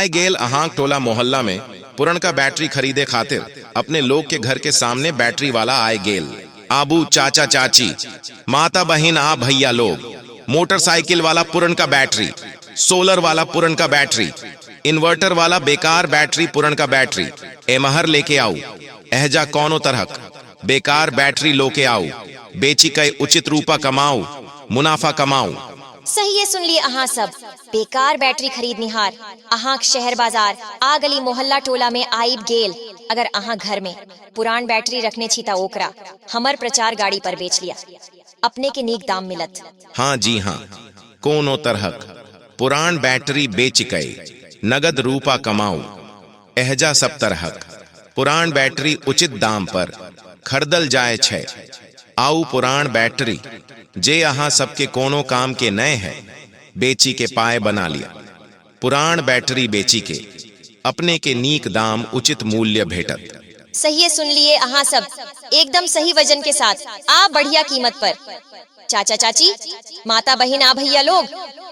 आय गेल अहांक टोला मोहल्ला में पुरनका बैटरी खरीदे खातिर अपने लोग के घर के सामने बैटरी वाला आय गेल। आबू चाचा चाची, माता बहन आ भैया लोग, मोटरसाइकिल वाला पुरनका बैटरी, सोलर वाला पुरनका बैटरी, इन्वर्टर वाला बेकार बैटरी, पुरनका बैटरी एमहर लेके आऊ। एहजा कोनो तरहक बेकार बैटरी लोके आऊ, बेची के उचित रूपा कमाऊ, मुनाफा कमाऊ। सही सुन लिए अहाँ सब। बेकार बैटरी खरीदनिहार अहाँक शहर बाजार आ गली मोहल्ला टोला में आइब गेल। अगर अहाँ घर में पुरान बैटरी रखने छी ता ओकरा हमर प्रचार गाड़ी पर बेच लिया, अपने के नीक दाम मिलत। हाँ जी हाँ, कोनो तरहक पुरान बैटरी बेच के नगद रूपा कमाऊ। एहजा सब तरहक पुरान बैटरी उचित दाम पर खरीदल जाए छै। आऊ पुरान बैटरी जे अहाँ सबके कोनो काम के नए है, बेची के पाए बना लिया। पुरान बैटरी बेची के अपने के नीक दाम उचित मूल्य भेटत। सही सुन लिए अहाँ सब, एकदम सही वजन के साथ आ बढ़िया कीमत पर। चाचा चाची, माता बहन आ भैया लोग,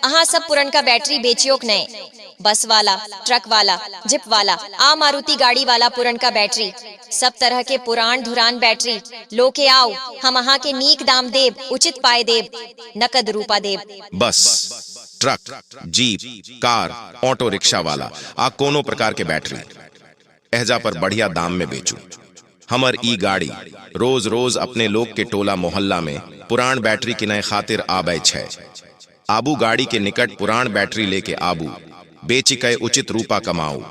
अहाँ सब पुरनका बैटरी बेचियोक नए। बस वाला, ट्रक वाला, जिप वाला, आ मारुति गाड़ी वाला पुरनका बैटरी, सब तरह के पुरान धुरान बैटरी लोके आओ। हम अहाँ के नीक दाम देब, उचित पाए देब, नकद रूपा देब। Bus, truck, jeep, car, auto rickshaw वाला आ कोनो प्रकार के बैटरी एहजा पर बढ़िया दाम में बेचू। हमर ई गाड़ी रोज रोज अपने लोग के टोला मोहल्ला में पुरान बैटरी किनय खातिर आबै छै। आबू गाड़ी के निकट पुरान बैटरी लेके आबू, बेची के उचित रूपा कमाऊ,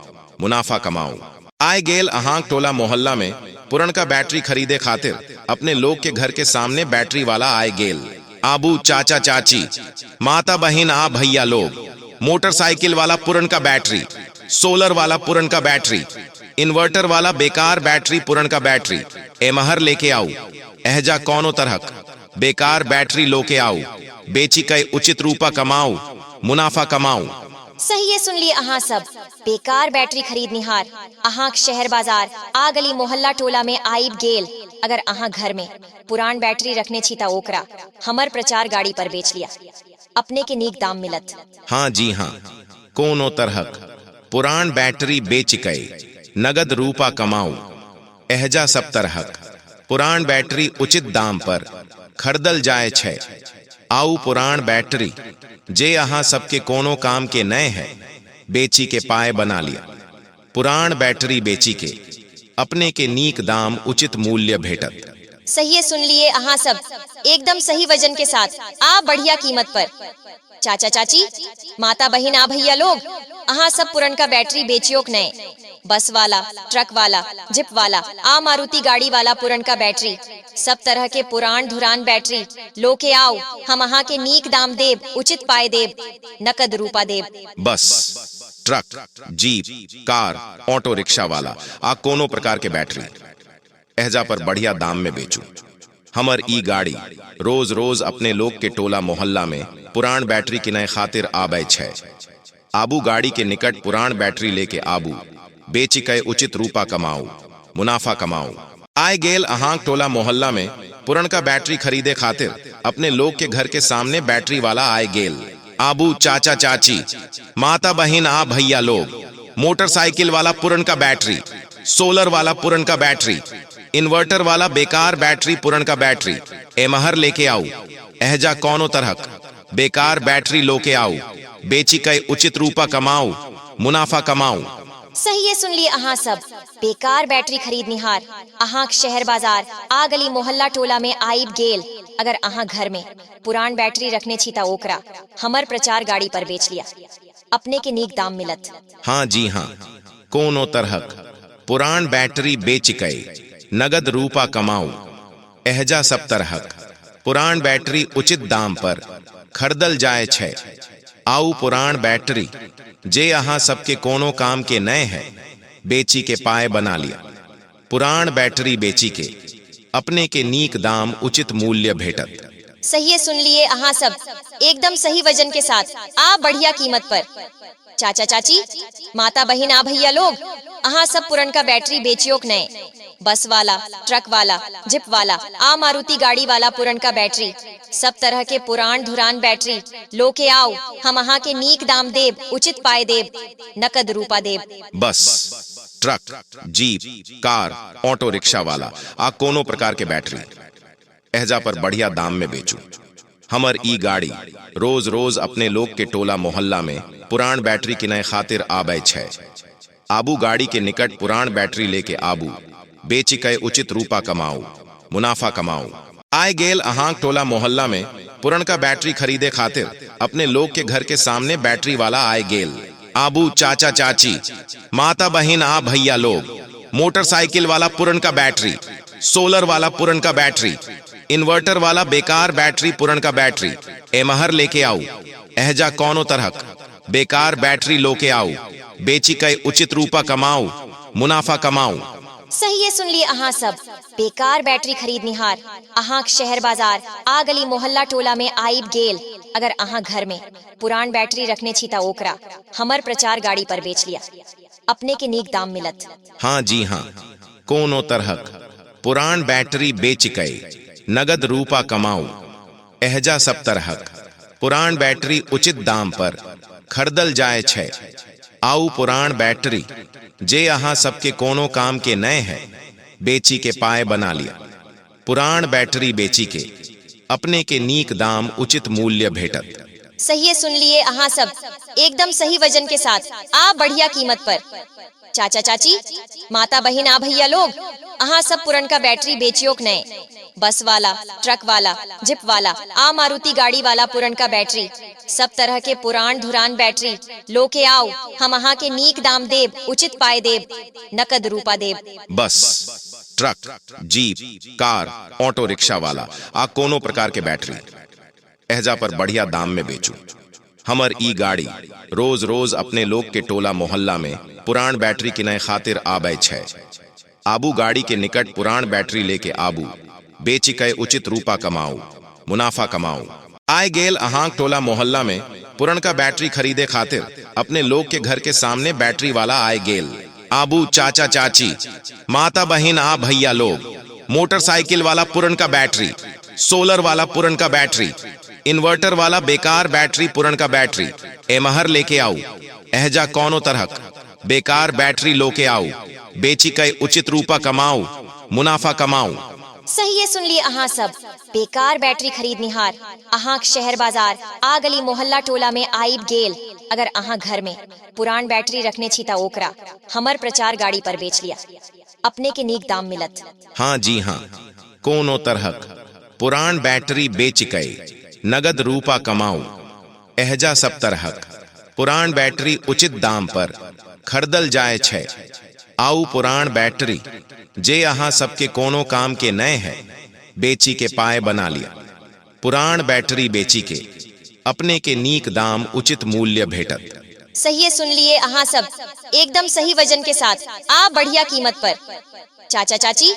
मुनाफा कमाऊ। आय गेल अहांक टोला मोहल्ला में पुरनका बैटरी खरीदे खातिर अपने लोग के घर के सामने बैटरी वाला आय गेल। आबू चाचा चाची, माता बहन आ भैया लोग, मोटरसाइकिल वाला पुरनका बैटरी, सोलर वाला पुरनका बैटरी, इन्वर्टर वाला बेकार बैटरी, पुरनका बैटरी एमहर लेके आऊ। एहजा कोनो तरहक बेकार बैटरी लोके आऊ, बेची के उचित रूपा कमाऊ, मुनाफा कमाऊ। सही सुन लिए अहाँ सब। बेकार बैटरी खरीदनिहार अहाँक शहर बाजार आ गली मोहल्ला टोला में आइब गेल। अगर अहाँ घर में पुरान बैटरी रखने छी ता ओकरा हमर प्रचार गाड़ी पर बेच लिया, अपने के नीक दाम मिलत। हाँ जी हाँ, कोनो तरहक पुरान बैटरी बेच के नगद रूपा कमाऊ। एहजा सब तरहक पुरान बैटरी उचित दाम पर खरीदल जाए छै। आऊ पुरान बैटरी जे अहाँ सबके कोनो काम के नए है, बेची के पाए बना लिया। पुरान बैटरी बेची के अपने के नीक दाम उचित मूल्य भेटत। सही सुन लिए अहाँ सब, एकदम सही वजन के साथ आ बढ़िया कीमत पर। चाचा चाची, माता बहन आ भैया लोग, अहाँ सब पुरनका बैटरी बेचियोक नए। बस वाला, ट्रक वाला, जिप वाला, आ मारुति गाड़ी वाला पुरनका बैटरी, सब तरह के पुरान धुरान बैटरी लोके आओ। हम अहाँ के नीक दाम देब, उचित पाए देब, नकद रूपा देब। Bus, truck, jeep, car, auto rickshaw वाला आ कोनो प्रकार के बैटरी एहजा पर बढ़िया दाम में बेचू। हमर ई गाड़ी रोज रोज अपने लोग के टोला मोहल्ला में पुरान बैटरी किनय खातिर आबै छै। आबू गाड़ी के निकट पुरान बैटरी लेके आबू, बेची के उचित रूपा कमाऊ, मुनाफा कमाऊ। आय गेल अहांक टोला मोहल्ला में पुरनका बैटरी खरीदे खातिर अपने लोग के घर के सामने बैटरी वाला आय गेल। आबू चाचा चाची, माता बहन आ भैया लोग, मोटरसाइकिल वाला पुरनका बैटरी, सोलर वाला पुरनका बैटरी, इन्वर्टर वाला बेकार बैटरी, पुरनका बैटरी एमहर लेके आऊ। एहजा कोनो तरहक बेकार बैटरी लोके आऊ, बेची के उचित रूपा कमाऊ, मुनाफा कमाऊ। सही सुन लिए अहाँ सब। बेकार बैटरी खरीदनिहार अहाँक शहर बाजार आ गली मोहल्ला टोला में आइब गेल। अगर अहाँ घर में पुरान बैटरी रखने छी ता ओकरा हमर प्रचार गाड़ी पर बेच लिया, अपने के नीक दाम मिलत। हाँ जी हाँ, कोनो तरहक पुरान बैटरी बेच के नगद रूपा कमाऊ। एहजा सब तरहक पुरान बैटरी उचित दाम पर खरीदल जाए छै। आऊ पुरान बैटरी जे अहाँ सबके कोनो काम के नए है, बेची के पाए बना लिया। पुरान बैटरी बेची के अपने के नीक दाम उचित मूल्य भेटत। सही सुन लिए अहाँ सब, एकदम सही वजन के साथ आ बढ़िया कीमत पर। चाचा चाची, माता बहन आ भैया लोग, अहाँ सब पुरनका बैटरी बेचियोक नहि। बस वाला, ट्रक वाला, जिप वाला आ मारुति गाड़ी वाला पुरनका बैटरी, सब तरह के पुरान धुरान बैटरी लोके आउ। हम अहाँ के नीक दाम देब, उचित पाय देब, नकद रूपा देब। Bus, truck, jeep, car, auto rickshaw वाला आ कोनो प्रकार के बैटरी एहजा पर बढ़िया दाम में बेचू। हमर ई गाड़ी रोज रोज अपने लोग के टोला मोहल्ला में पुरान बैटरी किनय खातिर आबै छै। आबू गाड़ी के निकट पुरान बैटरी लेके आबू, बेची के उचित रूपा कमाऊ, मुनाफा कमाऊ। आय गेल अहांक टोला मोहल्ला में पुरनका बैटरी खरीदे खातिर अपने लोग के घर के सामने बैटरी वाला आय गेल। आबू चाचा चाची, माता बहिन आ भैया लोग, मोटरसाइकिल वाला पुरनका बैटरी, सोलर वाला पुरनका बैटरी, इन्वर्टर वाला बेकार बैटरी, पुरनका बैटरी एमहर लेके आऊ। एहजा कोनो तरहक बेकार बैटरी लोके आऊ, बेची के उचित रूपा कमाऊ, मुनाफा कमाऊ। सही सुन लिए अहाँ सब। बेकार बैटरी खरीदनिहार अहाँक शहर बाजार आ गली मोहल्ला टोला में आइब गेल। अगर अहाँ घर में पुरान बैटरी रखने छी ता ओकरा हमर प्रचार गाड़ी पर बेच लिया, अपने के नीक दाम मिलत। हाँ जी हाँ, कोनो तरहक पुरान बैटरी बेच के नगद रूपा कमाऊ। एहजा सब तरहक पुरान बैटरी उचित दाम पर खरीदल जाए छै। आउ पुरान बैटरी जे अहाँ सबके कोनो काम के नए है, बेची के पाए बना लिया। पुरान बैटरी बेची के अपने के नीक दाम, उचित मूल्य भेटत। सही सुन लिए अहाँ सब, एकदम सही वजन के साथ आ बढ़िया कीमत पर। चाचा चाची, माता बहिन आ भैया लोग, अहाँ सब पुरनका बैटरी बेचियोक नहीं। बस वाला, ट्रक वाला, जिप वाला आ मारुति गाड़ी वाला पुरनका बैटरी, सब तरह के पुरान धुरान बैटरी लोके आओ। हम अहाँ के नीक दाम देब, उचित पाय देब, नकद रूपा देब। Bus, truck, jeep, car, auto rickshaw वाला आ कोनो प्रकार के बैटरी एहजा पर बढ़िया दाम में बेचू। हमर ई गाड़ी रोज रोज अपने लोग के टोला मोहल्ला में पुरान बैटरी किनय खातिर आबै छै। आबू गाड़ी के निकट पुरान बैटरी लेके आबू, बेची के उचित रूपा कमाऊ, मुनाफा कमाऊ। आय गेल अहांक टोला मोहल्ला में पुरनका बैटरी खरीदे खातिर अपने लोग के घर के सामने बैटरी वाला आय गेल। आबू चाचा चाची, माता बहिन आ भैया लोग, मोटरसाइकिल वाला पुरनका बैटरी, सोलर वाला पुरनका बैटरी, इन्वर्टर वाला बेकार बैटरी, पुरनका बैटरी एमहर लेके आऊ। एहजा कोनो तरहक बेकार बैटरी लोके आऊ, बेची के उचित रूपा कमाऊ, मुनाफा कमाऊ। सही सुन लिए अहाँ सब। बेकार बैटरी खरीदनिहार अहाँक शहर बाजार आ गली मोहल्ला टोला में आइब गेल। अगर अहाँ घर में पुरान बैटरी रखने छी ता ओकरा हमर प्रचार गाड़ी पर बेच लिया, अपने के नीक दाम मिलत। हाँ जी हाँ, कोनो तरहक पुरान बैटरी बेच के नगद रूपा कमाऊ। एहजा सब तरहक पुरान बैटरी उचित दाम पर खरीदल जाए छै। आउ पुरान बैटरी जे अहाँ सबके कोनो काम के नए है, बेची के पाए बना लिया। पुरान बैटरी बेची के अपने के नीक दाम, उचित मूल्य भेटत। सही सुन लिए अहाँ सब, एकदम सही वजन के साथ आ बढ़िया कीमत पर। चाचा चाची,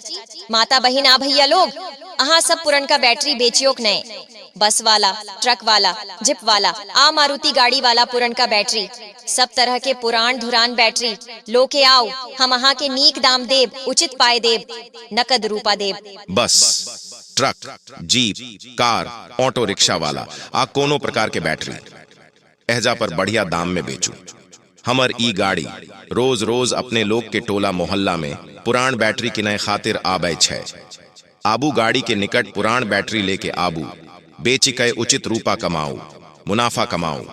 माता बहिन आ भैया लोग, अहाँ सब पुरनका बैटरी बेचियोक नहीं। बस वाला, ट्रक वाला, जिप वाला आ मारुति गाड़ी वाला पुरनका बैटरी, सब तरह के पुरान धुरान बैटरी लोके आओ। हम अहाँ के नीक दाम देब, उचित पाय देब, नकद रूपा देब। Bus, truck, jeep, car, auto rickshaw वाला आ कोनो प्रकार के बैटरी एहजा पर बढ़िया दाम में बेचू। हमर ई गाड़ी रोज रोज अपने लोग के टोला मोहल्ला में पुरान बैटरी किनय खातिर आबै छै। आबू गाड़ी के निकट पुरान बैटरी लेके आबू, बेची के उचित रूपा कमाऊ, मुनाफा कमाऊ।